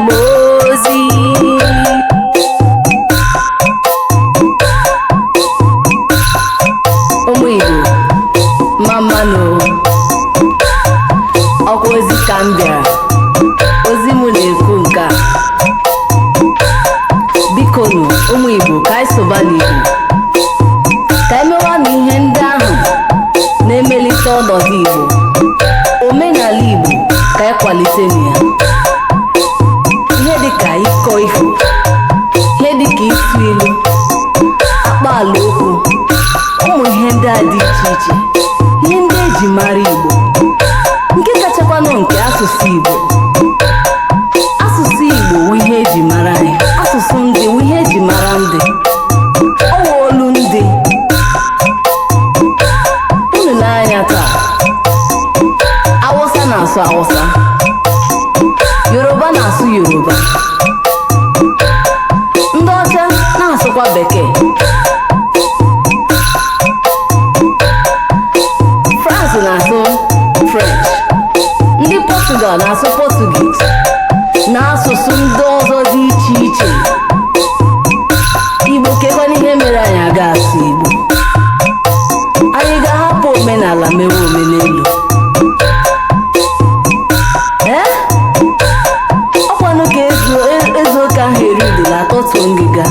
m ozi. Ụmụ Igbo, mma mma nụ. Ọkwa ozi ka m bịara. Ozi m na-ekwu nke a. Biko nụ, ụmụ Igbo, ka anyị sụba n'Igbo, ka anyị mewanụ ihe ndị ahụ na-emelite ọnọdụ Igbo, omenala Igbo, ka anyị kwalitenụ ya. Ihe dịka ịkọ ifo, ihe dịka ịtụ ilu, akpaala okwu, ụmụ ihe ndị a dị iche iche, ihe ndị eji mara Igbo, nke kachakwanụ nke asụsụ Igbo. Asụsụ Igbo wụ ihe eji mara anyị. Asụsụ ndị wụ ihe eji mara ndị. Ọ wụ olu ndị. Unu n'anya taa, Awụsa na-asụ Awụsa, Yoruba na-asụ Yoruba, ndị ọcha na-asụkwa Bekee, France na-asụ French, ndị Portugal na-asụ Portuguese na asụsụ ndị ọzọ dị iche iche. Igbo, kekwana ihe mere anyị aga asụ Igbo? Anyị ga-ahapụ omenala mewe omenelu? Ee, ọkwanụ ka ezu ụka ahụ eri udele atọtuo ngịga.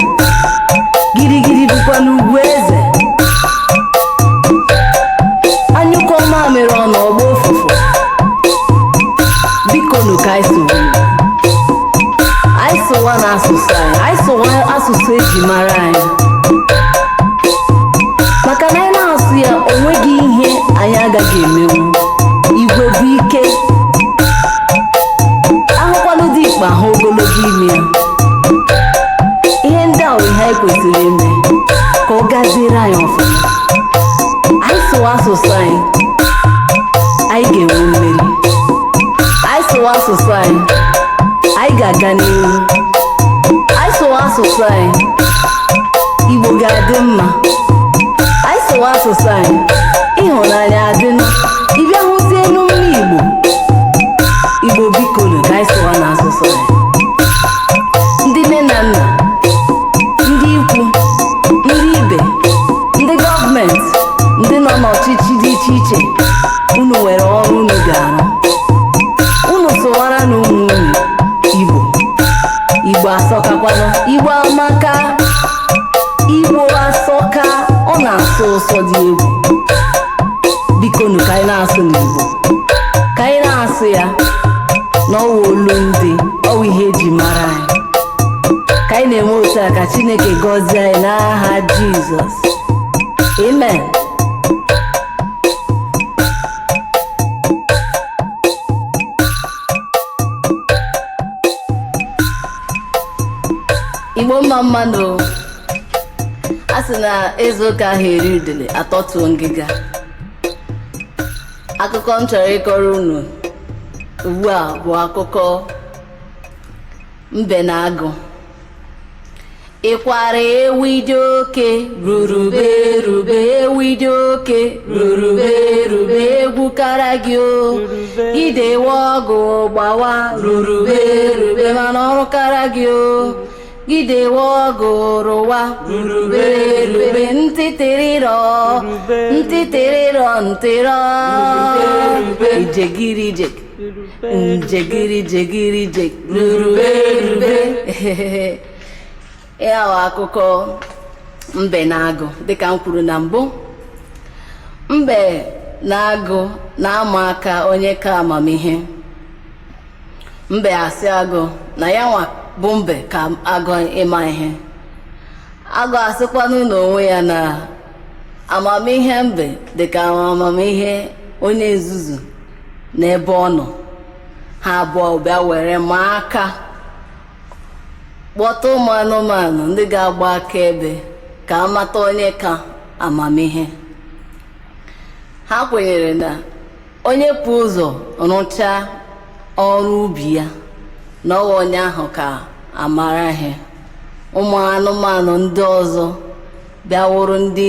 Girigiri bụkwa n'ugwu eze. Anyụkọ mamịrị ọnụ, ọgba ụfụfụ. Biko nụ, ka anyị sụwa Igbo. Anyị sụwa na asụsụ anyị, anyị sụwa asụsụ eji mara anyị, maka na anyị na-asụ ya, o nweghị ihe anyị agaghị emenwu. Igwe bụ ike. Ahụkwanụ dị ikpa ahụ ogologo ime ya. Ihe ndị a bụ ihe anyị kwesịrị ime ka ọ gaziere anyị ọfụma. Anyị sụwa asụsụ anyị, anyị ga-enwe mmeri. Anyị sụwa asụsụ anyị, anyị ga-aga n'ihu. Anyị sụwa asụsụ anyị, Igbo ga-adị mma. Anyị sụwa asụsụ anyị, ịhụnanya adịnụ. Ịbịa hụzie enu mma Igbo. Igbo, biko nụ, ka anyị sụwa na asụsụ anyị. Ndị nne na nna, ndị ikwu, ndị ibe, ndị gọọmenti, ndị nọ n'ọchịchị dị iche iche, unu nwere ọrụ unu ga-arụ. Unu sụwara na ụmụ unu Igbo. Igbo asọkakwanụ. Igbo amaka. Igbo asọka. Ọ na-asọ ụsọ dị egwu. Biko nụ, ka anyị na-asụ n'Igbo, ka anyị na-asụ ya n'ọwa olu ndị ọwa, ihe eji mara anyị. Ka anyị na-enwe otu a, ka Chineke gọzie anyị n'aha Jizọs. Amen. Igbo, mma mma nụ. A sị na eze ụka ahụ eri udele atọtuo ngịga. Akụkọ m chọrọ ịkọrọ unu ugbu a bụ akụkọ mbe na agụ. Ịkwara ewi dị oke rurube rube, ewi dị oke rurube rube, egwu kara gị o, idewe ọgụ gbawa rurube rube, mana ọrụ kara gị o, gidewe ọgụ rụwa rurube rube, ntịtịrịrọ ntịtịrịrọ ntịrọ ijegirije njegiri jegiri jeg rurube rube. Ya bụ akụkọ mbe na agụ. Dịka m kwuru na mbụ, mbe na agụ na-ama aka onye ka amamihe. Mbe asị agụ na ya nwa bụ mbe ka agụ ịma ihe. Agụ asịkwanụ n'onwe ya na amamihe mbe dịka amamihe onye nzuzu n'ebe ọ nọ. Ha abụọ bịa were maa aka, kpọta ụmụ anụmanụ ndị ga-agba akaebe ka amata onye ka amamihe. Ha kwenyere na onye pụ ụzọ rụchaa ọrụ ubi ya, na ọwa onye ahụ ka amara ihe. Ụmụ anụmanụ ndị ọzọ bịa wụrụ ndị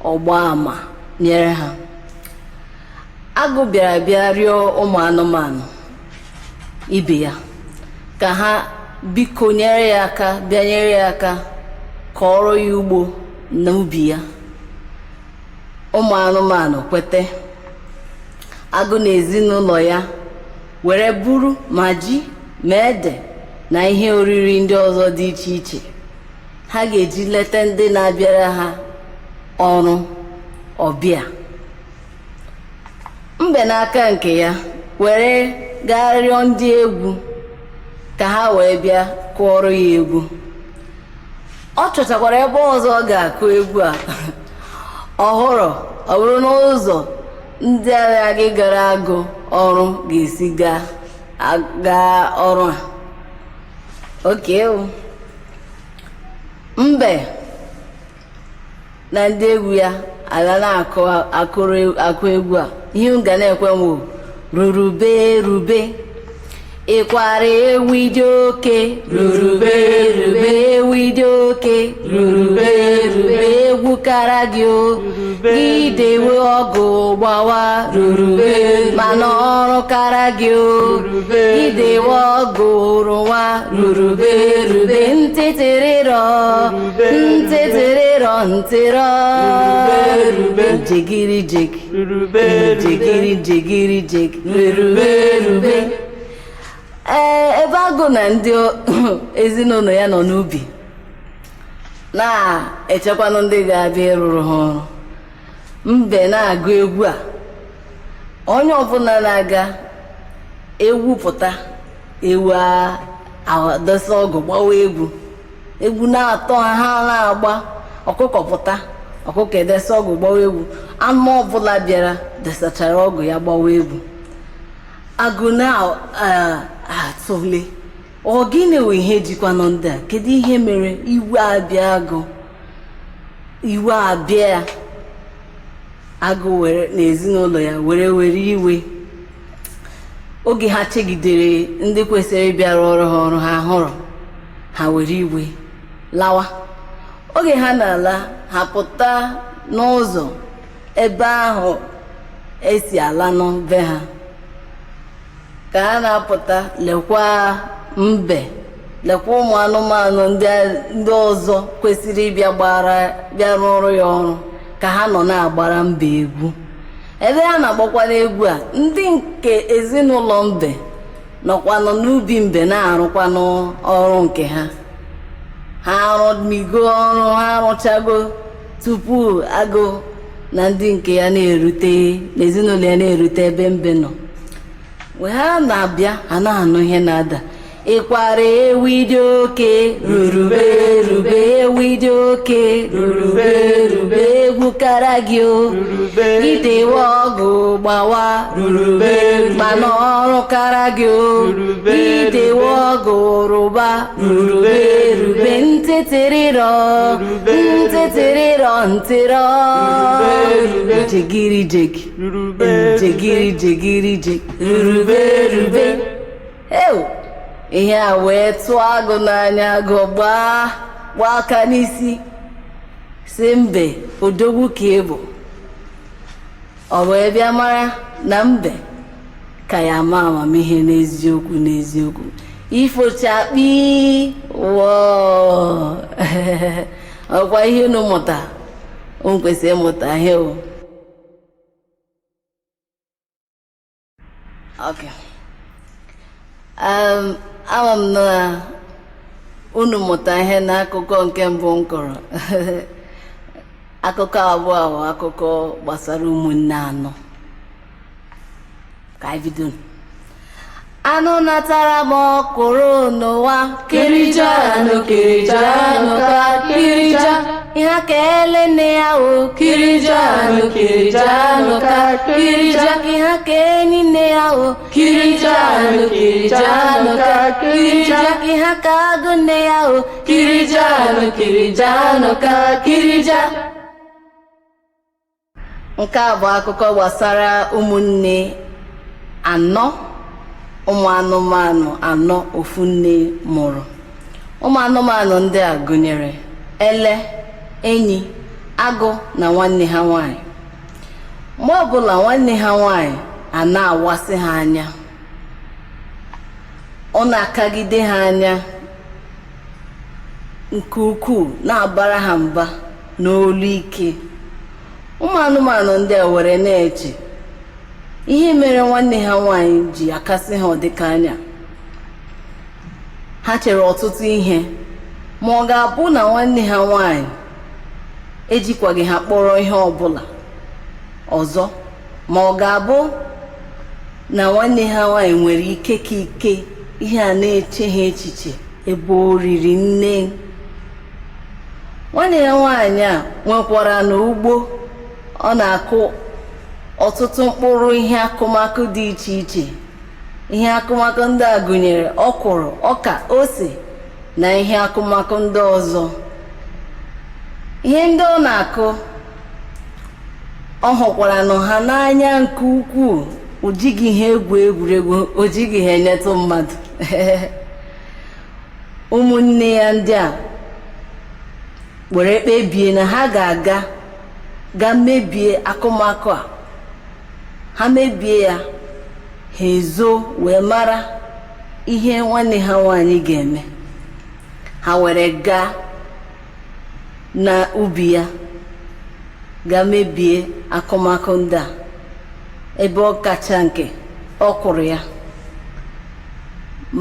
ọgba ama nyere ha. Agụ bịara bịa rịọ ụmụ anụmanụ ibe ya ka Ka ha biko nyere ya aka, bịa nyere ya aka kọọrọ ya ugbo n'ubi ya. Ụmụ anụmanụ kwete. Agụ na ezinụlọ ya were buru ma ji ma ede na ihe oriri ndị ọzọ dị iche iche ha ga-eji leta ndị na-abịara ha ọrụ ọbịa. Mbe n'aka nke ya were gaa rịọ ndị egwu ka ha wee bịa kụọrọ ya egwu. Ọ chọtakwara ebe ọzọ ọ ga-akụ egwu a ọhụrụ, ọ bụrụ n'ụzọ ndị agha gị gara agụ ọrụ ga-esi gaa ọrụ a. Okay, mbe na ndị egwu ya aga na-akụ akụ egwu a. Ihe m ga na-ekwe m wụ, rurube rube, ịkwara ewi dị oke, rurube rube, ewi dị oke, rurube rube, egwu kara gị o, gị dewe ọgụ gbawa, rurube, mana ọrụ kara gị o, gị dewe ọgụ rụwa, rurube rube, ntịtịrịrọ ntịtịrịrọ ntịrọ, jegiri jegi jegiri jegiri jegi, rurube rube. Ee, ebe agụ na ndị ezinụlọ ya nọ n'ubi na-echekwanụ ndị ga-abịa ịrụrụ ha ọrụ, mbe na-agụ egwu a. Onye ọbụla na-aga ewu pụta, ewu adọsa ọgụ gbawa egwu, egwu na-atọ ha, ha na-agba. Ọkụkọ pụta, ọkụkọ edesa ọgụ gbawa egwu. Anụ ọbụla bịara desachara ọgụ ya gbawa egwu. Agụ na-atụle, ọ gịnị wụ ihe jikwanụ ndị a? Kedu ihe mere iwe abịa agụ? Iwe abịa ya, agụ were na ezinụlọ ya were iwe. Oge ha chegidere ndị kwesịrị ịbịara ọrụ ha ọrụ, ha hụrụ ha, were iwe lawa. Oge ha na-ala, ha pụta n'ụzọ ebe ahụ esi ala be ha. Ka ha na-apụta, lekwa mbe, lekwa ụmụ anụmanụ ndị ọzọ kwesịrị ịbịa gbara bịa rụọrọ ya ọrụ, ka ha nọ na-agbara mbe egwu. Ebe ha na-agbakwana egwu a, ndị nke ezinụlọ mbe nọkwanụ n'ubi mbe na-arụkwanụ ọrụ nke ha. Ha arụmigo ọrụ ha, arụchago tupu agụ na ndị nke ya na-erute, n'ezinụlọ ya na-erute ebe mbe nọ. Mgbe ha na-abịa, ha na-anụ ihe na-ada: ịkwara ewi dị oke, rurube rube, ewi dị oke, rurube rube, egwu kara gị o, idewe ọgụ gbawa, rurube, mana ọrụ kara gị o, idewe ọgụ rụba, rurube rube, ntịtịrịrọ ntịtịrịrọ ntịrọ, jegiri jegi jegiri jegiri jegi, rurube rube. Ew, ihe a wee tụọ agụ n'anya. Agụ gbaa gbaa aka n'isi, si mbe, odogwu ka ị bụ. Ọ wee bịa mara na mbe ka ya ama amamihe n'eziokwu n'eziokwu. Ifochakpi wọọ ọkwa ihe unu mụta, unu kwesịrị ịmụta ihe o. Okay. Ama m na unu mụta ihe n'akụkọ nke mbụ m kọrọ. Akụkọ abụọ bụ akụkọ gbasara ụmụnne anọ. Ka anyị bido. Anụ natara m ọkụrụ n'ụwa, Kirijanụ, kirijanụ ka kirija. Ihe aka ele nne ya o, Kirijanụ, kirijanụ ka kirija. Ihe aka enyi nne ya o, Kirijanụ, kirijanụ ka kirija. Ihe aka agụ nne ya o, Kirijanụ, kirijanụ ka kirija. Nke a bụ akụkọ gbasara ụmụnne anọ, ụmụ anụmanụ anọ ofu nne mụrụ. Ụmụ anụmanụ ndị a gụnyere ele, enyi, agụ na nwanne ha nwanyị. Mgbe ọbụla nwanne ha nwanyị a na-awasị ha anya. Ọ na-akagide ha anya nke ukwuu, na-abara ha mba n'olu ike. Ụmụ anụmanụ ndị a were na-eche ihe mere nwanne ha nwaanyị ji akasị ha ọdịka anya. Ha chere ọtụtụ ihe, ma ọ ga-abụ na nwanne ha nwaanyị ejikwaghị ha kpọrọ ihe ọbụla ọzọ, ma ọ ga-abụ na nwanne ha nwaanyị nwere ike ka ike ihe a na-eche ha echiche ebe o riri nne. Nwanne ya nwaanyị a nwekwara n'ugbo ọ na-akụ ọtụtụ mkpụrụ ihe akụmakụ dị iche iche. Ihe akụmakụ ndị a gụnyere ọkwụrụ, ọka, ose na ihe akụmakụ ndị ọzọ. Ihe ndị ọ na-akụ, ọ hụkwara nụ ha n'anya nke ukwuu. O jighị ha egwu egwuregwu, o jighị ha enyetụ mmadụ. Ụmụnne ya ndị a were kpebie na ha ga-aga ga mebie akụmakụ a. Ha mebie ya, ha ezo wee mara ihe nwanne ha nwaanyị ga-eme. Ha were gaa na ubi ya ga mebie akụmakụ ndị a, ebe ọ kacha nke ọkwụrụ ya,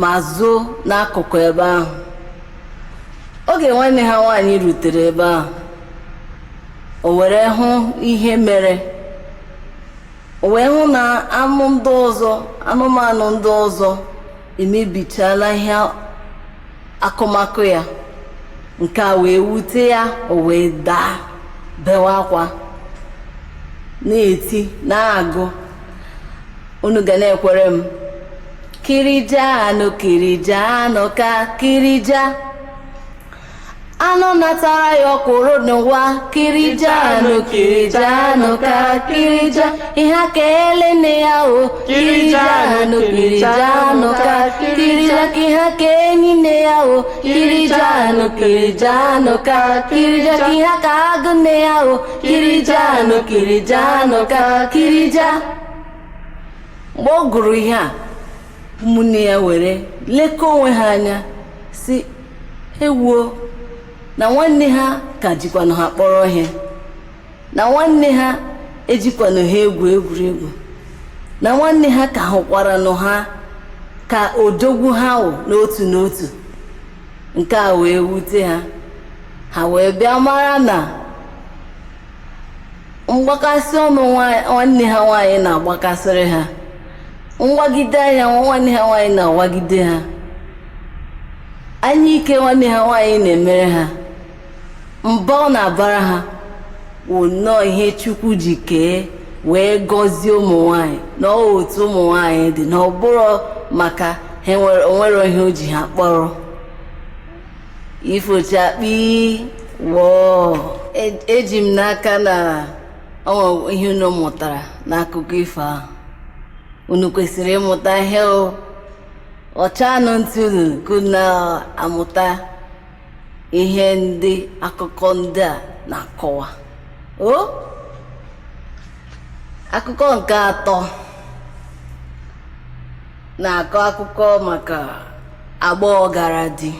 ma zoo n'akụkụ ebe ahụ. Oge nwanne ha nwaanyị rutere ebe ahụ, o were hụ ihe mere. O wee hụ na anụ ndị ọzọ, anụmanụ ndị ọzọ emebichala ihe akụmakụ ya. Nke a wee wute ya, o wee daa bewe akwa, na-eti, na-agụ. Unu ga na-ekwere m: kirijanụ, kirijanụ, ka kirija anụ natara ya ọkwụrụ n'ụwa. Kirijanụ, kirijanụ, ka kirija ihe aka ele nne ya o. Kirijanụ, kirijanụ, ka kirija ka ihe aka enyi nne ya o. Kirijanụ, kirijanụ, ka kirija ka ihe aka agụ nne ya o. Kirijanụ, kirijanụ, ka kirija. Mgbe ọ gụrụ ihe a, ụmụnne ya were lekọọ onwe ha anya, si ewuo, na nwanne ha ka jikwanụ ha kpọrọ ihe, na nwanne ha ejikwanụ ha egwu egwuregwu, na nwanne ha ka hụkwaranụ ha ka odogwu ha wụ n'otu n'otu. Nke a wee wute ha. Ha wee bịa mara na mgbakasị ọnụ nwanne ha nwaanyị na-agbakasịrị ha, nwagide anya nwanne ha nwaanyị na-awagide ha, anya ike nwanne ha nwaanyị na-emere ha, mba ọ na-abara ha, wụ nnọọ ihe Chukwu ji kee wee gọzie ụmụ nwaanyị, na ọ otu ụmụ nwaanyị dị, na ọ bụrụ maka ha onwere ihe o ji ha kpọrọ. Ifochakpi wọọ, eji m n'aka na ọ nwere ihe unu mụtara n'akụkọ ifo ahụ. Unu kwesịrị ịmụta ihe o. Ọchanụ ntị unu ka unu na-amụta ihe ndị akụkọ ndị a na-akọwa. O akụkọ nke atọ na-akọ akụkọ maka agbọghọ gara di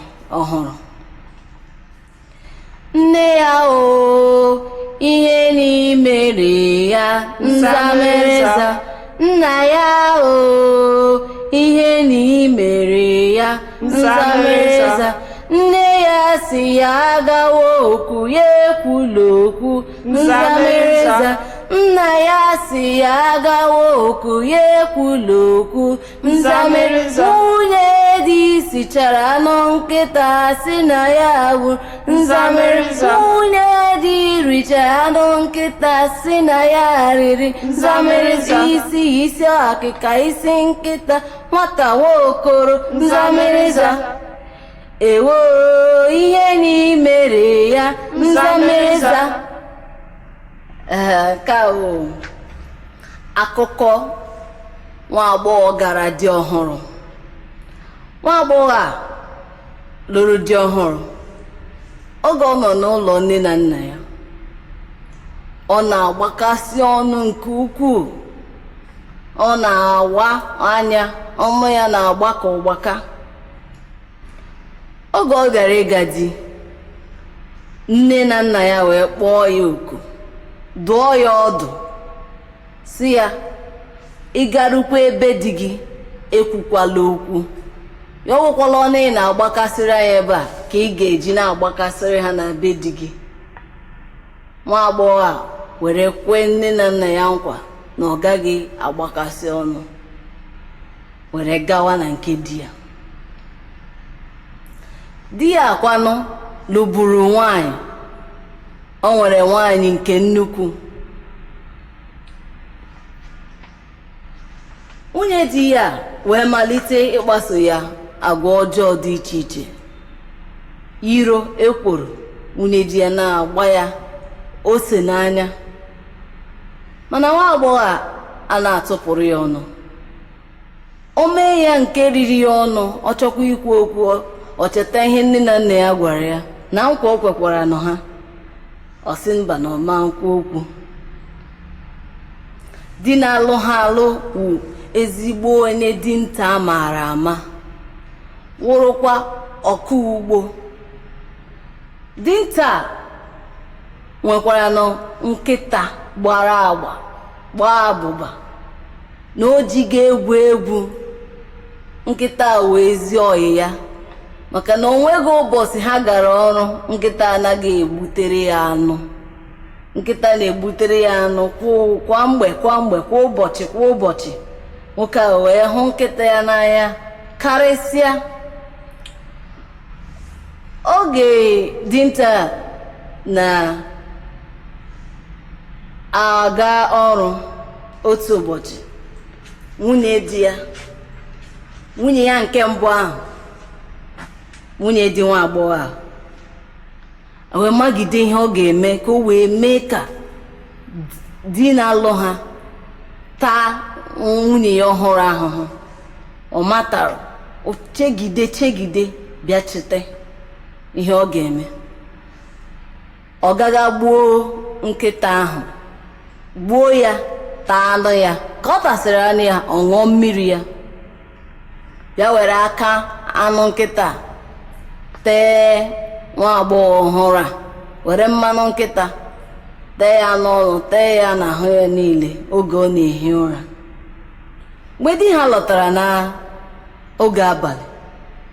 ọhụrụ. Nne ya o, ihe n'imere ya nzamereza. Nna ya o, ihe n'imere ya nzamereza. Nne ya si ya agawa okwu, ya ekwula okwu nzamereza. Nna ya si ya agawa okwu, ya ekwula okwu nzamereza. Nwunye di sichara anụ nkịta, si na ya bụ nzamereza. Nwunye di richara anụ nkịta, si na ya riri nzamereza. Isi isi ọkịka, isi nkịta, nwata nwaokoro nzamereza. Ewo, ihe n'imere ya nzamereza. Ee, nke a wụ akụkọ nwa agbọghọ gara di ọhụrụ. Nwa agbọghọ a lụrụ di ọhụrụ. Oge ọ nọ n'ụlọ nne na nna ya, ọ na-agbakasị ọnụ nke ukwuu, ọ na-awa anya, ọnụ ya na-agbakọ ọgbaka. Oge ọ gara ịga di, nne na nna ya wee kpọọ ya oku, dụọ ya ọdụ, sị ya, ị garukwa ebe di gị, ekwukwala okwu. Ya ọwụkwala ọnụ ị na-agbakasịrị anyị ebe a ka ị ga-eji na-agbakasịrị ha na be di gị. Nwa agbọghọ a were kwee nne na nna ya nkwa na ọ gaghị agbakasị ọnụ, were gawa na nke di ya. Di ya kwanụ lụburu nwaanyị. O nwere nwaanyị nke nnukwu. Nwunye di ya wee malite ịkpaso ya agwa ọjọọ dị iche iche, iro, ekworo. Nwunye di ya na-agba ya ose n'anya, mana nwa agbọghọ a na-atụpụrụ ya ọnụ. O mee ya nke riri ya ọnụ, ọ chọkwa ikwu okwu, o cheta ihe nne na nna ya gwara ya na nkwa o kwekwara nọ ha. Ọ sị mba, na ọ ma nkwu okwu. Di na-alụ ha alụ wụ ezigbo onye dinta a maara ama, wụrụkwa ọkụ ugbo. Dinta nwekwara nụ nkịta gbara agba, gbaa abụba, na o jighị egwu egwu. Nkịta wụ ezi ọyị ya, maka na o nweghị ụbọchị ha gara ọrụ nkịta anaghị egbutere ya anụ. Nkịta na-egbutere ya anụ kwa mgbe kwa mgbe, kwa ụbọchị kwa ụbọchị. Nwoke a wee hụ nkịta ya n'anya karịsịa. Oge dinta na-aga ọrụ otu ụbọchị, nwunye di ya, nwunye ya nke mbụ ahụ, nwunye di nwa agbọghọ a, wee magide ihe ọ ga-eme ka o wee mee ka di na-alụ ha taa nwunye ya ọhụrụ ahụhụ. Ọ matara, o chegide chegide, bịa cheta ihe ọ ga-eme. Ọ gaga gbuo nkịta ahụ, gbuo ya, taa anụ ya. Ka ọ tasịrị anụ ya, ọ ṅụọ mmiri ya. Ya were aka anụ nkịta tee nwa agbọghọ ọhụrụ a, were mmanụ nkịta tee ya n'ọnụ, tee ya n'ahụ ya niile oge ọ na-ehi ụra. Mgbe di ha lọtara na oge abalị,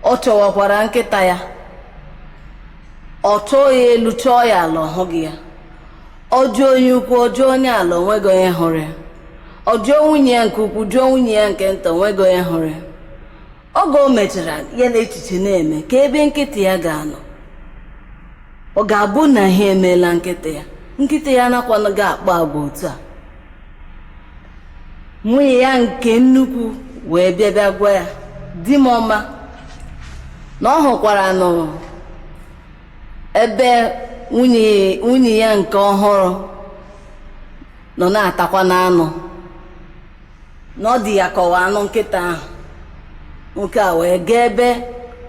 ọ chọwakwara nkịta ya. Ọ chọọ ya elu, chọọ ya ala, ọ hụghị ya. Ọ jụọ onye ukwu, ọ jụọ onye ala, o nweghị onye hụrụ ya. Ọ jụọ nwunye ya nke ukwu, jụọ nwunye ya nke nta, o nweghị onye hụrụ ya. Oge o mechara, ya na echiche na-eme ka ebe nkịta ya ga-anọ, ọ ga-abụ na ihe emeela nkịta ya. Nkịta ya anakwanụ ga-akpa agwa otu a. Nwunye ya nke nnukwu wee bịa bịa gwa ya, di m ọma, na ọ hụkwara nụ ebe nwunye ya nke ọhụrụ nọ na-atakwa n'anụ, na ọ dị ya kọwa anụ nkịta ahụ. Nwoke a wee gaa ebe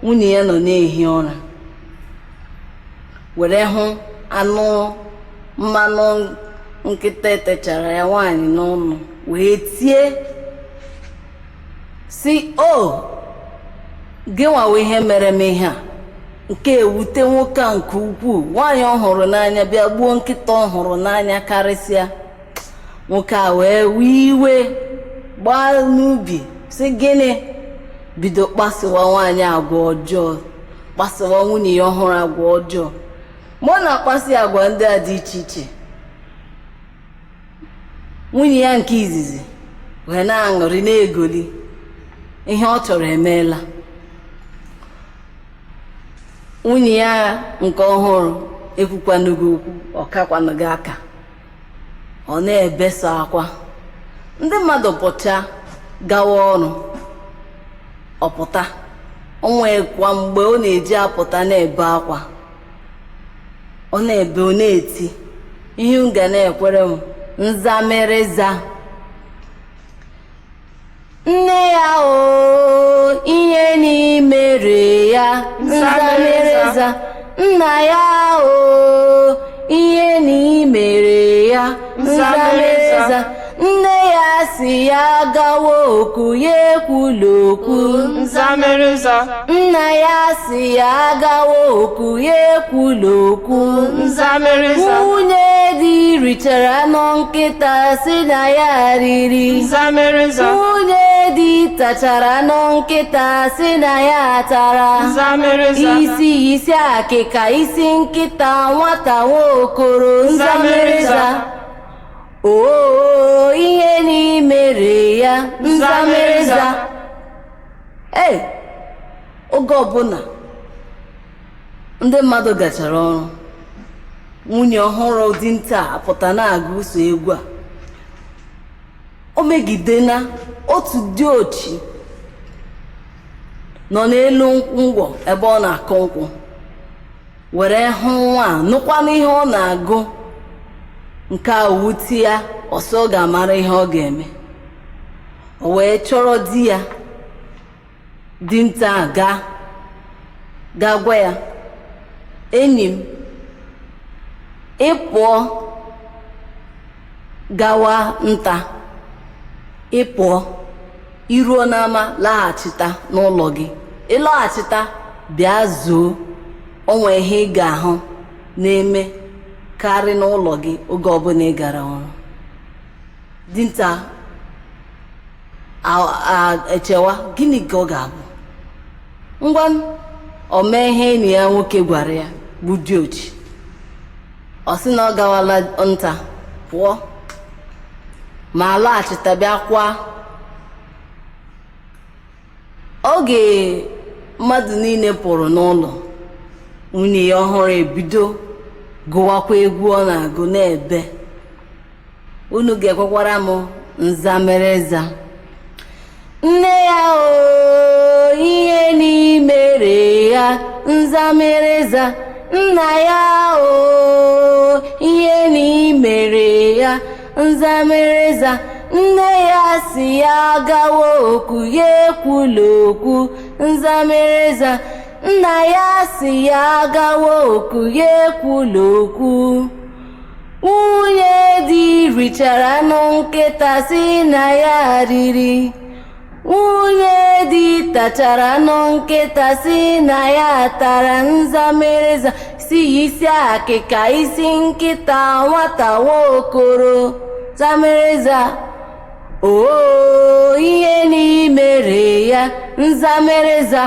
nwunye ya nọ na-ehi ụra, were hụ anụ mmanụ nkịta etechara ya nwaanyị n'ọnụ, wee tie sị, o gị nwawa ihe mere m ihe a. Nke ewute nwoke a nke ukwuu. Nwaanyị ọ hụrụ n'anya bịa gbuo nkịta ọ hụrụ n'anya karịsịa. Nwoke a wee wee iwe, gbaa n'ubi, sị gịnị, bido kpasiwa nwaanyị agwa ọjọọ, kpasiwa nwunye ya ọhụrụ agwa ọjọọ. Mgbe ọ na-akpasi agwa ndị a dị iche iche, nwunye ya nke izizi wee na-aṅụrị, na-egoli, ihe ọ chọrọ emeela. Nwunye ya nke ọhụrụ ekwukwanụghị okwu, ọ kakwanụghị aka, ọ na-ebesa akwa. Ndị mmadụ pụcha gawa ọrụ, ọ pụta. O nwekwa mgbe ọ na-eji apụta na-ebe akwa. Ọ na-ebe, ọ na-eti ihe m ga na-ekwere m nzamereza nne ya o, ihe n'imere ya nzamereza nna ya o, ihe n'imere ya nzamereza. Nne ya si ya gawa oku, ya ekwula okwu. Nzamereza. Nna ya si ya gawa oku, ya ekwula okwu. Nzamereza. Nwunye di richara anụ nkịta, si na ya riri. Nzamereza. Nwunye di tachara anụ nkịta, si na ya tara. Nzamereza. Isi isi akịka, isi nkịta, nwata nwaokoro. Nzamereza. Oo, ihe n'imere ya. Nzamereza. Ee, oge ọbụla ndị mmadụ gachara ọrụ, nwunye ọhụrụ dinta apụta na-agụ so egwu a. O megide na otu diochi nọ n'elu ngwọ ebe ọ na-akụ nkwụ were hụ nwa a, nụkwanụ ihe ọ na-agụ. Nke a wuti ya ọsọ, ọ ga-amara ihe ọ ga-eme. O wee chọrọ di ya, dinta a, gaa gaa gwa ya, "Enyi m, ị pụọ gawa nta, ị pụọ iruo n'ama, laghachita n'ụlọ gị. Ịlọghachita, bịa zuo onwe ihe ị ga-ahụ na-eme karị n'ụlọ gị oge ọbụla ị gara ọrụ." Dinta echewa gịnị ka ọ ga-abụ. Ngwa, o mee ihe enyi ya nwoke gwara ya bụ diochi. Ọ sị na ọ gawala nta, pụọ ma laghachita, bịa kwa oge mmadụ niile pụrụ n'ụlọ, nwunye ya ọhụrụ ebido gụwakwa egwu ọ na-agụ n'ebe. Unu ga-ekwekwara m nzamereza. Nne ya o, ihe n'imere ya. Nzamereza. Nna ya o, ihe n'imere ya. Nzamereza. Nne ya si ya gawa oku, ya ekwula okwu. Nzamereza. Nna ya si ya gawa oku, ya ekwula okwu. Nwunye di richara anụ nkịta, si na ya riri. Nwunye di tachara anụ nkịta, si na ya tara. Nzamereza. Si isi akịka, isi nkịta, nwata nwaokoro. Nzamereza. Oo, ihe n'imere ya. Nzamereza.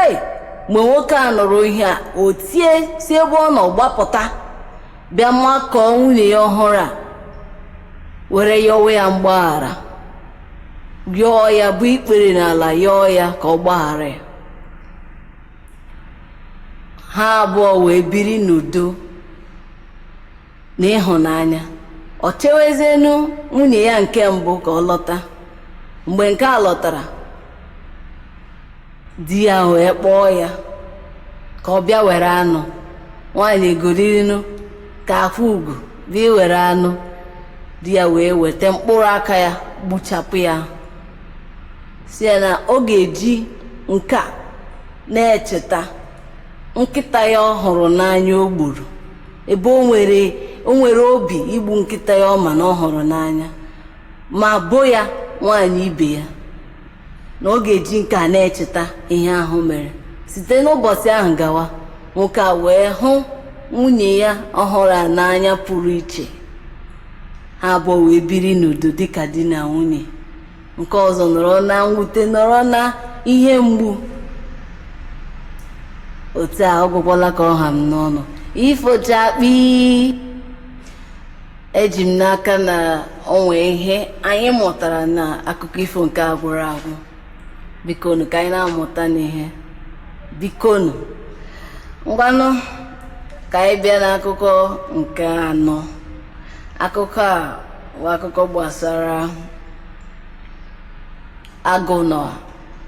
Ei, mgbe nwoke a nụrụ ihe a, o tie si ebe ọ nọ gbapụta, bịa makọọ nwunye ya ọhụrụ a, were yọwa ya mgbaghara, yọọ ya bụ ikpere n'ala, yọọ ya ka ọ gbaghara ya. Ha abụọ wee biri n'udo na ịhụnanya. Ọ chewezenu nwunye ya nke mbụ ka ọ lọta. Mgbe nke a lọtara, di ya wee kpọọ ya ka ọ bịa were anụ. Nwaanyị egorinu ka akwa ugwu bịa were anụ. Di ya wee weta mkpụrụ aka ya gbuchapụ ya, si ya na ọ ga-eji nke a na-echeta nkịta ya ọ hụrụ n'anya o gburu, ebe o nwere obi igbu nkịta ya ọ ma na ọ hụrụ n'anya, ma bo ya nwaanyị ibe ya, na ọ ga-eji nke a na-echeta ihe ahụ mere. Site n'ụbọchị ahụ gawa, nwoke a wee hụ nwunye ya ọhụrụ a n'anya pụrụ iche. Ha abụọ wee biri n'udo dịka di na nwunye. Nke ọzọ nọrọ na mwute, nọrọ na ihe mgbu. Otu a ọ gwụkwala ka ọ ha m n'ọnụ. Ifochakpi, eji m n'aka na o nwee ihe anyị mụtara na akụkọ ifo nke a gwụrụ agwụ. Bikonu, ka anyị na-amụta n'ihe, bikonu. Ngwanụ, ka anyị bịa n'akụkọ nke anọ. Akụkọ a bụ akụkọ gbasara agụ na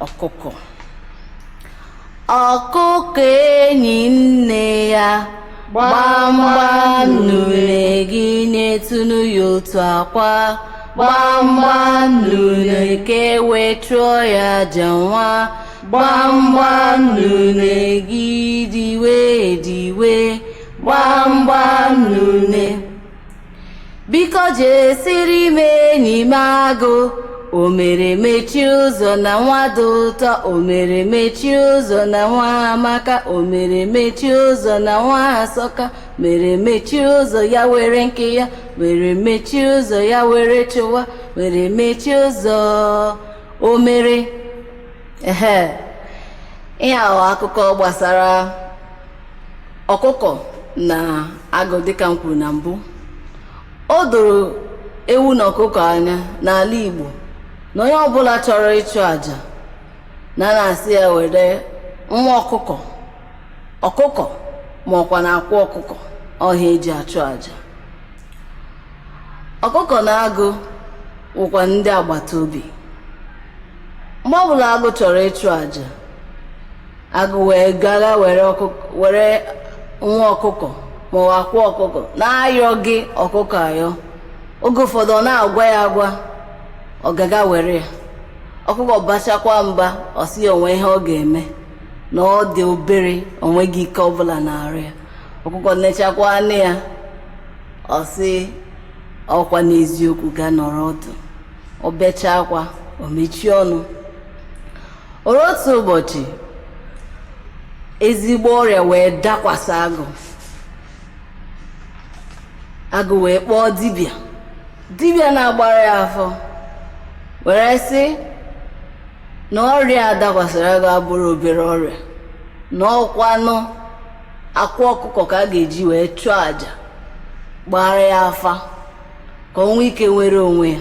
ọkụkọ. Ọkụkọ enyi nne ya, gbamgbam nune gị, nyetụnụ ya otu akwa. Gbamgbam nune ka e wee chụọ ya aja nwa. Gbamgbam nune gị, diwe diwe. Gbamgbam nune, biko jesiri m. n'ime agụ. O mere mechie ụzọ na nwa dị ụtọ. O mere mechie ụzọ na nwa amaka. O mere mechie ụzọ na nwa asọka. Mere mechie ụzọ ya were nke ya. Mere mechie ụzọ ya were chụwa. Mere mechie ụzọ. O mere. Ehe, ihe ahụ akụkọ gbasara ọkụkọ na agụ. Dịka m kwuru na mbụ, o doro ewu na ọkụkọ anya n'ala Igbo na onye ọbụla chọrọ ịchụ àjà na na-asị ya were nwa ọkụkọ, ọkụkọ ma ọkwa na akwa ọkụkọ ọhịa eji achụ àjà. Ọkụkọ na agụ wụkwa ndị agbata obi. Mgbe ọbụla agụ chọrọ ịchụ àjà, agụ wee gara were ọkụkọ, were nwa ọkụkọ ma ọ akwa ọkụkọ, na-ayọ gị ọkụkọ ayọ. Oge ụfọdụ ọ na-agwa ya agwa, ọ gaga were ya. Ọkụkọ bachakwa mba, ọ sị ya onwe ihe ọ ga-eme na ọ dị obere, onweghị ike ọbụla na-arụ ya. Ọkụkọ nechakwa anụ ya, ọ sị ọkwa n'eziokwu, ga nọrọ ọdụ. Ọ bechaa akwa, o mechie ọnụ. Oru otu ụbọchị, ezigbo ọrịa wee dakwasị agụ. Agụ wee kpọọ dibịa. Dibịa na-agbara ya afọ were sị na ọrịa a dakwasịrị agụ abụrụ obere ọrịa, na ọkwanụ akwa ọkụkọ ka a ga-eji wee chụọ àjà, gbara ya afa ka o nwee ike nwere onwe ya.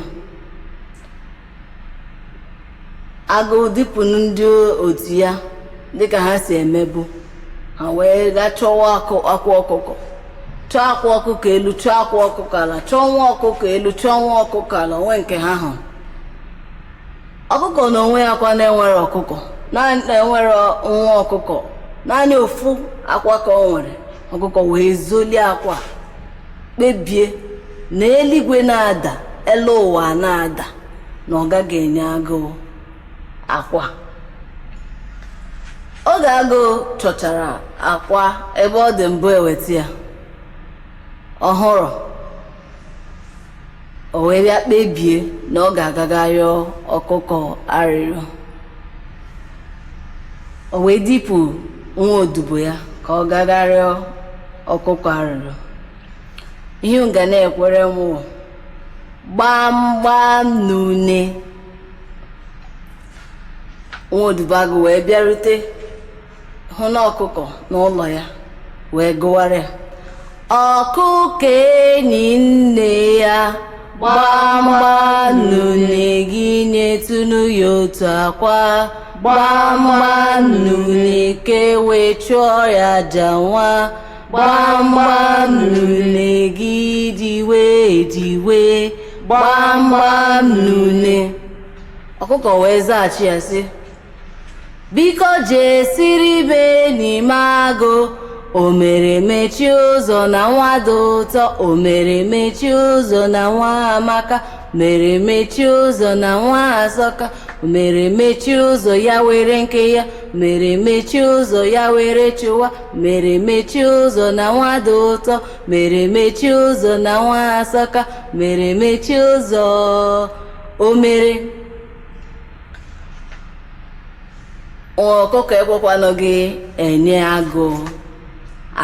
Agụ dịpụnụ ndị otu ya dịka ha si emebu. Ha wee gaa chọwa akwa ọkụkọ, chọọ akwa ọkụkọ elu, chọọ akwa ọkụkọ ala, chọọ nwa ọkụkọ elu, chọọ nwa ọkụkọ ala, onwe nke ha hụrụ. Ọkụkọ na onwe ya kwa na-enwere ọkụkọ na-enwere nwa ọkụkọ, naanị ofu akwa ka ọ nwere. Ọkụkọ wee zolie akwa, kpebie na eluigwe na-ada, elu ụwa na-ada, na ọ gaghị enye agụụ akwa. Oge agụụ chọchara akwa ebe ọ dị mbụ eweta ya ọhụrụ, o wee bịa kpebie na ọ ga-agaga rịọ ọkụkọ arịrịọ. O wee dipụ nwa odibo ya ka ọ gaga rịọ ọkụkọ arịrịọ. Ihe m ga na-ekwere m wụ gbamgbam n'une. Nwa odibo agụ wee bịarute hụ na ọkụkọ n'ụlọ ya, wee gụwara ya: ọkụkọ enyi nne ya, gbamgbam n'une, gị nyetụnụ ya otu akwa. Gbamgbam n'une, ka e wee chụọ ya aja nwa. Gbamgbam n'une, gị diwe diwe, gbamgbam n'une. Ọkụkọ wee zaghachi ya sị: biko jee siri be n'ime agụ. O mere mechie ụzọ na nwa dị ụtọ. O mere mechie ụzọ na nwa amaka. Mere mechie ụzọ na nwa asọka. O mere mechie ụzọ ya were nke ya. Mere mechie ụzọ ya were chụwa. Mere mechie ụzọ na nwa dị ụtọ. Mere mechie ụzọ na nwa asọka. Mere mechie ụzọ. O mere. Ọkụkọ ekwekwanụ gị enye agụ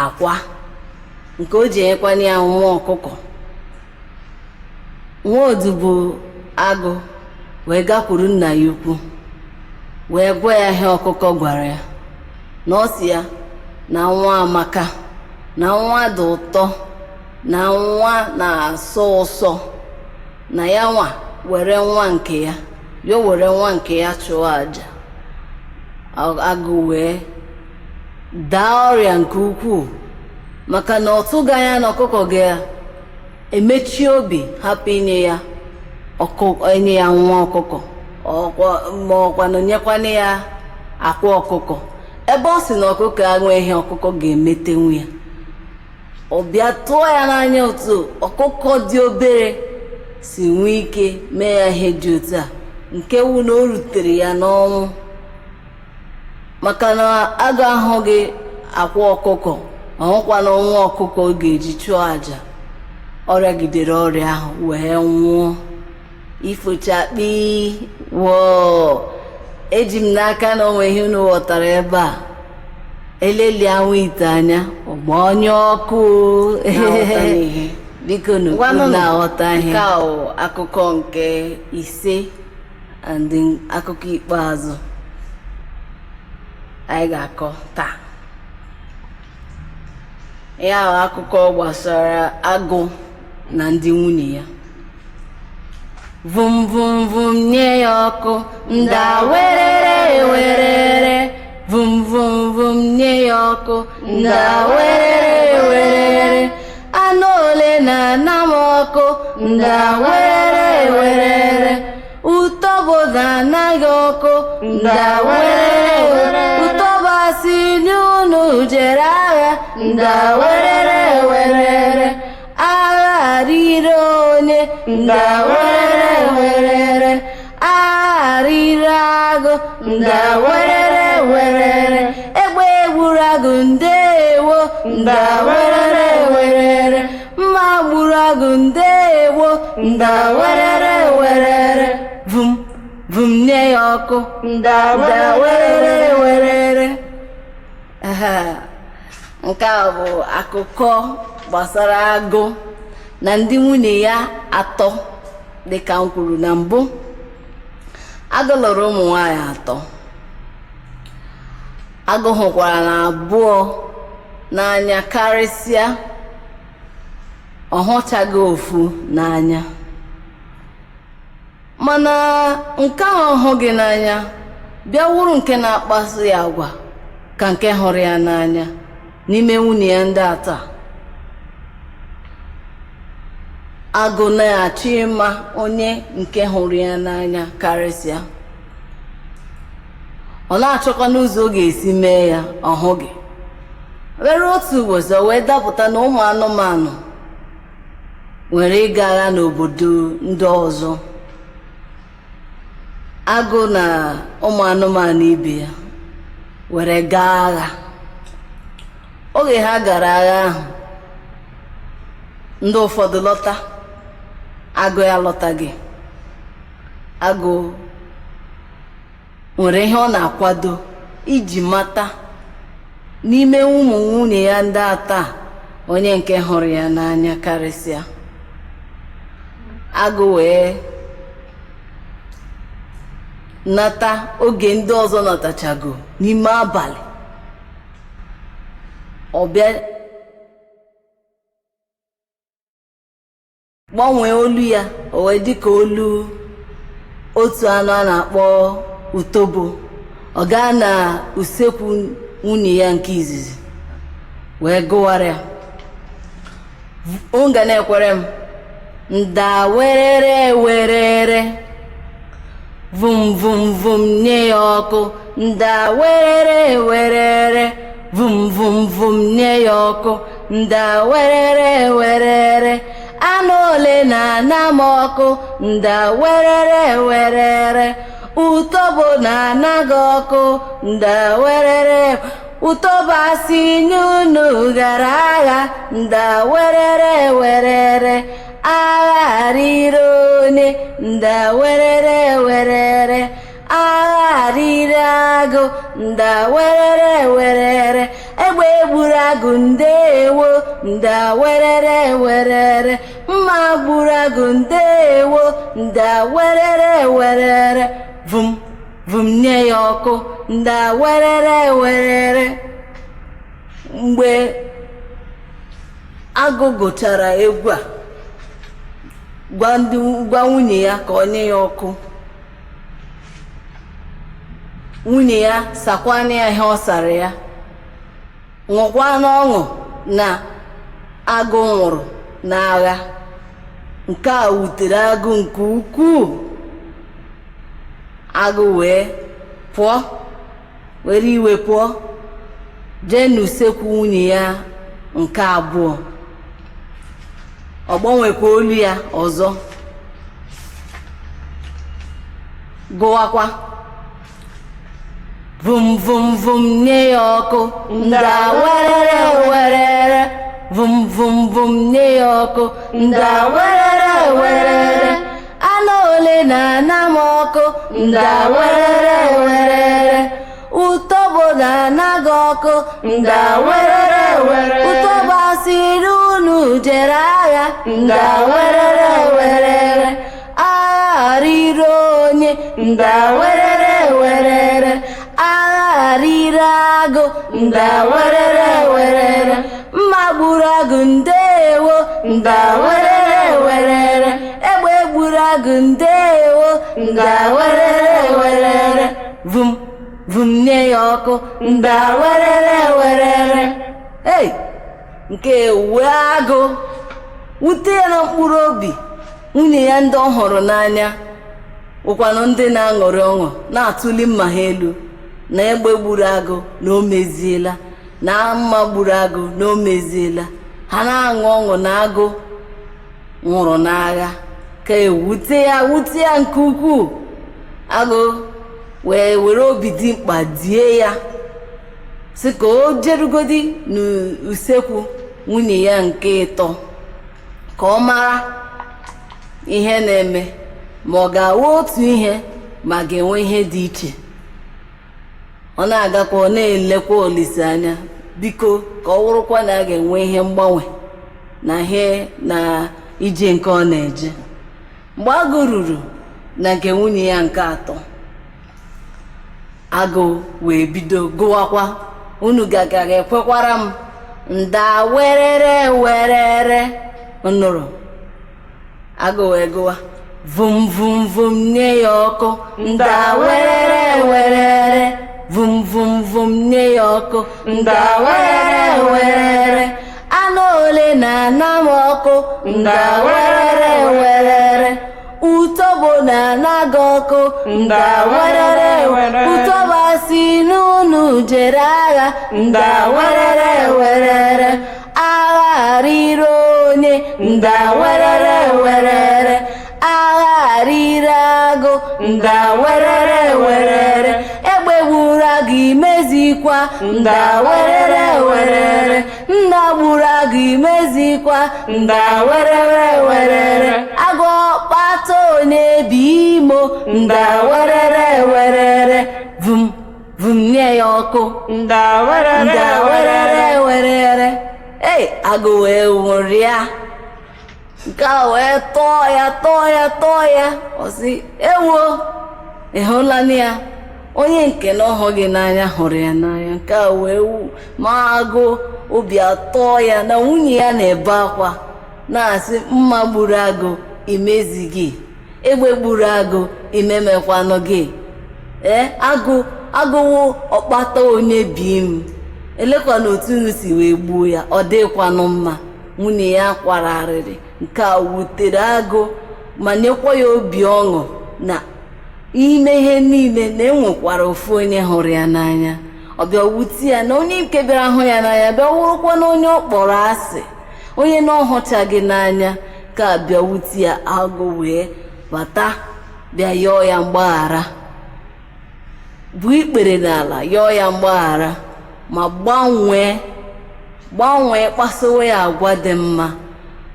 akwa nke o ji enyekwana ya nwa ọkụkọ. Nwa odibo agụ wee gakwuru nna ya ukwu, wee gwa ya ihe ọkụkọ gwara ya, na ọ sị ya na nwa amaka, na nwa dị ụtọ, na nwa na-asọ ụsọ, na ya nwa were nwa nke ya, ya were nwa nke ya chụọ àjà. Agụ wee daa ọrịa nke ukwuu, maka na ọ tụghị anya na ọkụkọ ga-emechi obi hapụ inye ya enye ya nwa ọkụkọ, ma ọkwanụ nyekwana ya akwa ọkụkọ, ebe ọ sị na ọkụkọ enweghị ọkụkọ ga-emetenwu ya. Ọ bịa tụọ ya n'anya otu ọkụkọ dị obere si nwee ike mee ya ihe dị otu a, nke wu na o rutere ya n'ọnwụ, maka na agụ ahụghị akwa ọkụkọ, ọhụkwana nwa ọkụkọ ọ ga-eji chụọ àjà. Ọrịa gidere ọrịa ahụ wee nwụọ. Ifochakpi wọọ. Eji m n'aka na onwe ihe unu ghọtara ebe a. Elelia nwa ite anya, ọgba onye ọkụ. Na-aghọta n'ihe. Biko nu Ngwanụnụ, na-aghọta ihe. Nke a wụ akụkọ nke ise and akụkọ ikpeazụ anyị ga-akọ taa. Ya bụ akụkọ gbasara agụ na ndị nwunye ya. Vum vum vum nye ya ọkụ, nda werere werere. Vum vum vum nye ya ọkụ, nda werere werere. Anụ ole na-ana m ọkụ, nda werere werere. Ụtọbụ na-anaghị ọkụ, nda werere werere. Ụtọbụ asị n'unu jere agha, nda werere werere. Agha rire onye, nda werere werere. Agha rire agụ, nda werere werere. Egbe gburu agụ, ndewo, nda werere werere. Mma gburu agụ, ndewo, nda werere werere. Vum vum nye ya ọkụ, Nda nda werere werere. Aha. Nke a bụ akụkọ gbasara agụ na ndị nwunye ya atọ. Dịka m kwuru na mbụ, agụ lụrụ ụmụ nwanyị atọ. Agụ hụkwara na abụọ n'anya karịsịa, ọ hụchaghị ofu n'anya. Mana nke ahụ ọ hụghị n'anya bịa wụrụ nke na-akpasu ya agwa ka nke hụrụ ya n'anya n'ime nwunye ya ndị atọ a. Agụ na-achọ ịma onye nke hụrụ ya n'anya karịsịa. Ọ na-achọkwa n'ụzọ ọ ga-esi mee ya, ọ hụghị. Were otu ụbọchị, o wee dapụta na ụmụ anụmanụ nwere ịga agha n'obodo ndị ọzọ. Agụ na ụmụ anụmanụ ibe ya were gaa agha. Oge ha gara agha ahụ, ndị ụfọdụ lọta, agụ ya lọtaghị. Agụ nwere ihe ọ na-akwado iji mata n'ime ụmụ nwunye ya ndị atọ a onye nke hụrụ ya n'anya karịsịa. Agụ wee nata oge ndị ọzọ natachago n'ime abalị. Ọ bịa gbanwee olu ya, o wee dị ka olu otu anụ a na-akpọ utobo. Ọ gaa na usekwu nwunye ya nke izizi wee gụwara ya. Nga na-ekwere m, nda werere werere, vum vum vum nye ya ọkụ, nda werere werere, vum vum vum nye ya ọkụ, nda werere werere. Anụ ole na-ana m ọkụ, nda werere werere. Ụtọbụ na-ana gị ọkụ, nda werere. Ụtọbụ asị nye unu gara agha, nda werere werere. Agha rire onye, nda werere werere. Agha rire agụ, nda werere werere. Egbe gburu agụ, ndewo, nda werere werere. Mma gburu agụ, ndewo, nda werere werere. Vum vum nye ya ọkụ, nda werere werere. Mgbe agụ gụchara egwu a, gwa nwunye ya ka ọ nye ya ọkụ, nwunye ya sakwana ya ihe ọ sara ya, ṅụkwa n'ọṅụ na agụ nwụrụ n'agha. Nke a wutere agụ nke ukwuu. Agụ wee pụọ, were iwe pụọ jee n'usekwu nwunye ya nke abụọ. Ọ gbanwekwa olu ya ọzọ, gụwakwa vum vum vum nye ya ọkụ, nda werere werere. Vum vum vum nye ya ọkụ, nda werere werere. Anụ ole na-ana m ọkụ, nda werere werere. Utobo na-ana gị ọkụ, nda werere werere. Utobo asịrị unu jere agha, nda werere werere. Agha riri onye, nda werere werere. Agha riri agụ, nda werere werere. Mma gburu agụ, ndeewo, nda werere werere. Egbe gburu agụ, ndeewo, nda werere werere. Vum vum nye ya ọkụ, nda werere werere. Ei, nke wee agụ wute ya na mkpụrụ obi. Nwunye ya ndị ọ hụrụ n'anya wụkwanụ ndị na-aṅụrị ọṅụ, na-atụli mma ha elu na egbe gburu agụ na o meziela, na mma gburu agụ na o meziela. Ha na-aṅụ ọṅụ na agụ nwụrụ n'agha. Ka ewute ya, wute ya nke ukwuu. Agụ wee were obi dị mkpa die ya, sị ka o jerugodi n'usekwu nwunye ya nke ịtọ ka ọ mara ihe na-eme, ma ọ ga-awụ otu ihe ma ga-enwe ihe dị iche. Ọ na-agakwa, ọ na-elekwa Olise anya, biko ka ọ wụrụkwa na a ga-enwe ihe mgbanwe na ihe na ije nke ọ na-eje. Mgbe agụ ruru na nke nwunye ya nke atọ, agụ wee bido gụwakwa. Unu gagara ekwekwara m, nda werere werere nụrụ. Agụ wee gụwa, vum vum vum nye ya ọkụ, nda werere werere. Vum vum vum nye ya ọkụ, nda werere werere. Anụ ole na-ana m ọkụ, nda werere werere. Utobo na-ana gị ọkụ, nda werere werere. Utobo asị n'unu jere agha, nda werere werere. Agha riri onye, nda werere werere. Agha riri agụ, nda werere werere. Egbe gburu agụ, imezikwa, nda werere werere. Nna gburu agụ, imezikwa, nda werere werere. Agụ ọkpata onye bi imo, nda werere werere. Vum vum nye ya ọkụ, nda werere nda werere werere. Ei, agụ wee nwụrịa. Nke a wee tọọ ya, tọọ ya, tọọ ya. Ọ sị, ewo, ị hụla ya, onye nke na ọ hụghị n'anya hụrụ ya n'anya. Nke a wee ma agụ obi atọ ya na nwunye ya na-ebe akwa na-asị, mma gburu agụ imezighị, egbe gburu agụ imemekwanụ gị. Ee, agụ agụwo ọkpata onye bi m, elekwana otu unu si wee gbuo ya, ọ dịkwanụ mma. Nwunye ya kwara arịrị. Nke a wutere agụ ma nyekwa ya obi ọṅụ na ime ihe niile na enwekwara ofu onye hụrụ ya n'anya. Ọ bịa wute ya na onye nke bịara hụ ya n'anya bịa wụrụkwa na onye ọ kpọrọ asị, onye na ọ hụchaghị n'anya. Ka bịa wute ya. Agụ wee bata bịa yọọ ya mgbaghara, bụ ikpere n'ala yọọ ya mgbaghara, ma gbanwee gbanwee, kpasowe ya agwa dị mma.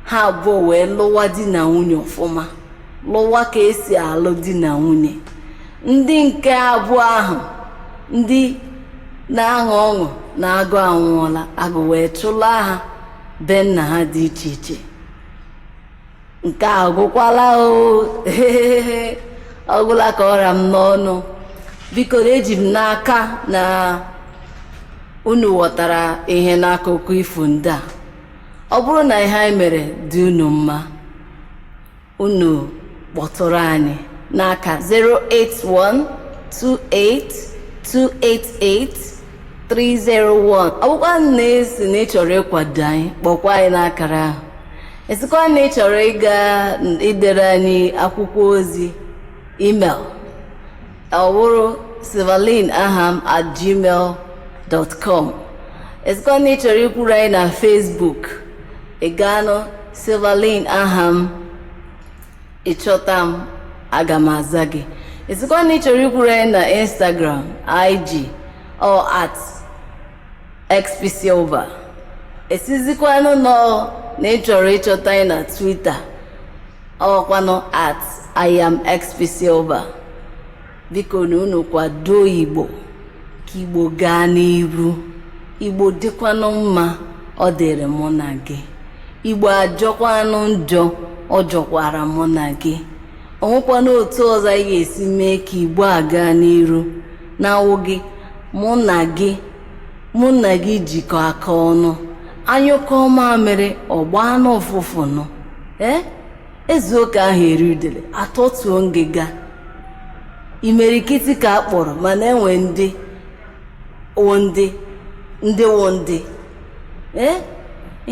Ha abụọ wee lụwa di na nwunye ọfụma, lụwa ka esi alụ di na nwunye. Ndị nke abụọ ahụ, ndị na-aṅụ ọṅụ na agụ anwụọla, agụ wee chụlaa ha be nna ha dị iche iche. Nke a agwụkwala o, ọgwụla ka ọra m n'ọnụ. Biko, eji m n'aka na unu ghọtara ihe n'akụkọ ifo ndị a. Ọ bụrụ na ihe anyị mere dị unu mma, unu kpọtụrụ anyị n'aka 08128288301. Ọ bụkwa na esi na ị chọrọ ịkwado anyị, kpọkwa anyị n'akara ahụ. Esikwa na ị chọrọ ịga idere anyị akwụkwọ ozi email, ọ bụrụ silverlinaham@gmail.com. Esikwa na ị chọrọ ikwuru anyị na Facebook, ị gaanụ Silverlin Aham, ịchọta m, aga m aza gị. Esikwa na ị chọrọ ikwuru anyị na Instagram IG, ọ @xpsilva. Esizikwanụ nọ na ị chọrọ ịchọta anyị na Twitter, ọkwanụ at I am XP Silva. Biko na unu kwado Igbo ka Igbo gaa n'iru. Igbo dịkwanụ mma, ọ dịrị mụ na gị. Igbo ajọkwanụ njọ, ọ jọkwara mụ na gị. O nwekwanụ otu ọzọ anyị ga-esi mee ka Igbo a gaa n'iru na-awụghị mụ na gị. Mụ na gị jikọ aka ọnụ, anyụkọ mamịrị ọgba n'ụfụfụ nụ. Ee, ezuoke ahụ eri udele atọtuo ngịga. Imerikiti ka a kpọrọ, mana enwe ndị wụ ndị, ndị wụ ndị. Ee,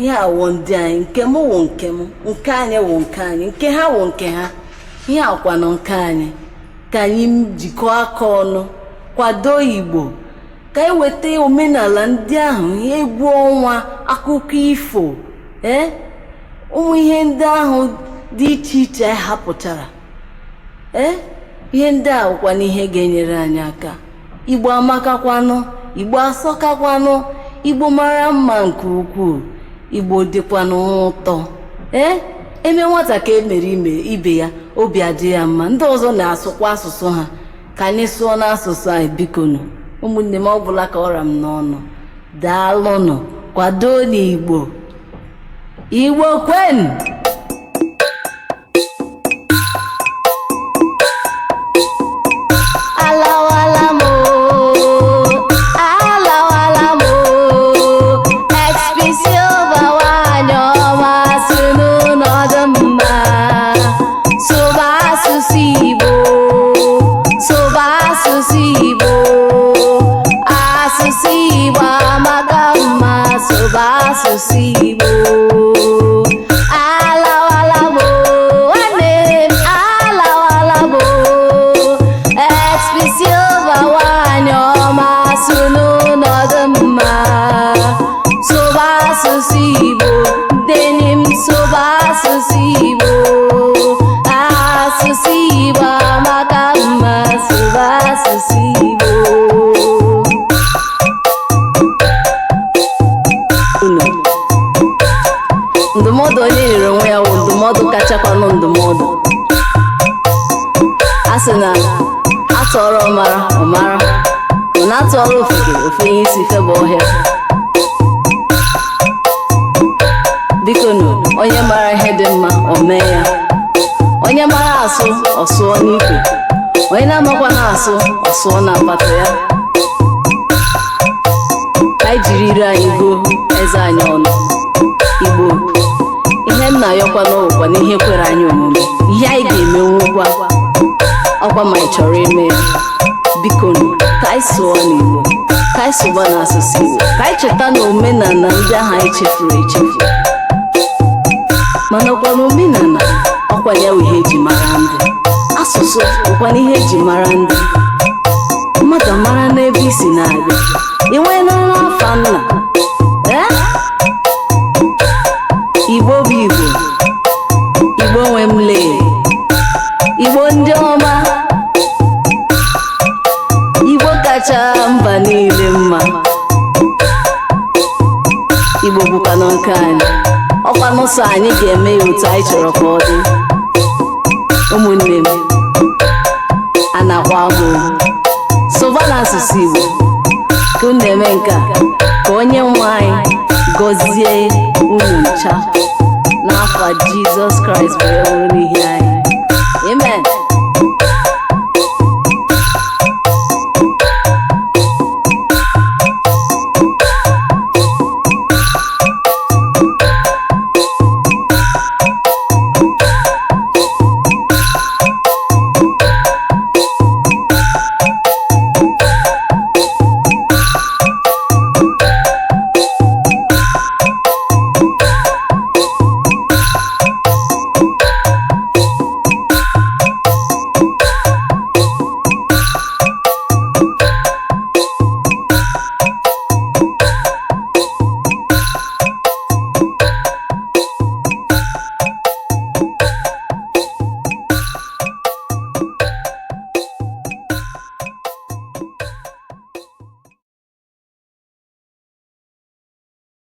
ihe a wụ ndị anyị. Nke m wụ nke m, nke anyị wụ nke anyị, nke ha wụ nke ha. Ihe akwanụ nke anyị. Ka anyị jikọọ aka ọnụ kwado Igbo, ka anyị weta omenala ndị ahụ, egwu ọnwa, akụkọ ifo, ee, ụmụ ihe ndị ahụ dị iche iche anyị hapụchara. Ee, ihe ndị a wụkwana ihe ga-enyere anyị aka. Igbo amakakwanụ, Igbo asọkakwanụ, Igbo mara mma nke ukwuu, Igbo dịkwanụ ụtọ. Ee, eme nwata ka emere ime ibe ya, obi adị ya mma. Ndị ọzọ na-asụkwa asụsụ ha, ka anyị sụọ n'asụsụ anyị. Bikonu, ụmụnne m, ọ bụla ka ọra m n'ọnụ. Daalụnụ, kwado n'Igbo. Igbo kwen! Alawala m o, alawala m o, XP Silva nwanyị ọma si n'ụlọ dị mma. Sụba asụsụ Igbo, sụba asụsụ Igbo, asụsụ Igbo amaka mma, sụba asụsụ Igbo. Alawala m o, nwanne m, alawala m o, XP Silva nwanyị ọma si n'ụlọ dị mma. Sụba asụsụ Igbo, ndị enyi m, sụba asụsụ Igbo, asụsụ Igbo amaka mma, sụba asụsụ Igbo. Unu ndụmọdụ onye nyere onwe ya wụ ndụmọdụ kachakwanụ ndụmọdụ. A sị na atụọrọ ọmara ọmara, mana atụọrọ ofeke ofenye isi feba ọhịa. Biko nụ, onye mara ihe dị mma, o mee ya. Onye mara asụ, ọ sụọ n'ikwe. Onye na-amakwa na-asụ, ọ sụọ na apata ya. Ka anyị jiri ire anyị gụọ eze anyị ọnụ. Igbo, ihe m na-ayọkwa n'ụwa na ihe kwere anyị omume, ihe anyị ga-emenwukwa ọkwa ma ị chọrọ ime ya. Biko nụ, ka anyị sụọ n'Igbo, ka anyị sụba n'asụsụ Igbo, ka anyị cheta na omenala ndị ahụ anyị chefuru echefu. Mana ọkwa na omenala ọkwa ya wụ ihe eji mara ndị. Asụsụ bụkwa na ihe eji mara ndị. Mmadụ mara n'ebe isi na-abịa, ị nwee n'afa nna. Ee, Igbo bụ Igbo, Igbo nwe m lee, Igbo ndị ọma, Igbo kacha mba niile mma. Igbo bụkwanụ nke anyị, ọkwanụ sọ anyị ga-eme ya otu anyị chọrọ ka ọ dị. Ụmụnne m, a na-akwa m sụba n'asụsụ Igbo ka unu na-eme nke a, ka onye nwe anyị gọzie unu ncha n'afọ Jizọs Kraịst wee wụrụ n'ihi anyị. Amen.